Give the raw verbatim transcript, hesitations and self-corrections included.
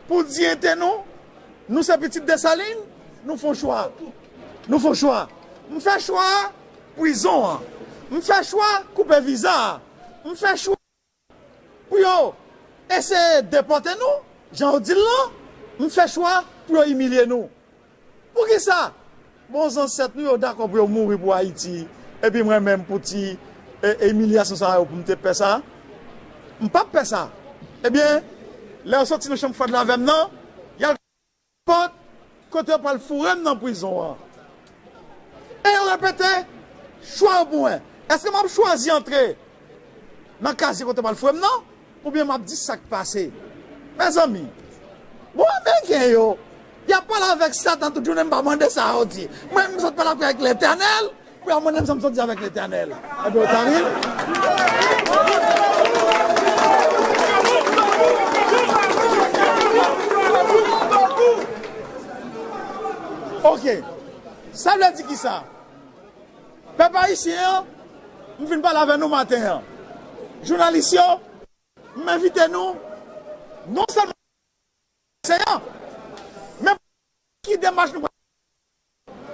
Pou diyite nou, nou se pitit Desalin, nou fè yon chwa. Nou fè yon chwa. M fè chwa prizon an. M fè chwa koupe viza a. M fè chwa pou yo eseye depòte nou, jan yo di l lan. M fè chwa pou yo imilye nou. Poukisa? Bon, zansèt nou yo dakò pou yo mouri pou Ayiti, epi mwen menm pou ti e, emilyasyon sa yo pou m te pè sa? M p ap pè sa. Ebyen, lè yo soti nan chanm fwad l avè m nan, y al pòt kote yo pral foure m nan prizon an. E yo repete chwa yo pou mwen. Èske m ap chwazi antre nan kazye kote yo pral foure m nan? Oubyen m ap di sa k pase? Mezanmi, bon, Ameriken yo, y ap pale avèk Satan tout jounen, m pa mande sa yo di. Mwen, m sot pale avèk Letènèl, pou y al mande m sa m sot di avèk Letènèl. Ebyen, w ta ri. Ok. Sa vle di kisa? Pèp ayisyen an, m vin pale avè nou maten an. Jounalis yo, m envite nou, non sèlman se an, men ki demach nou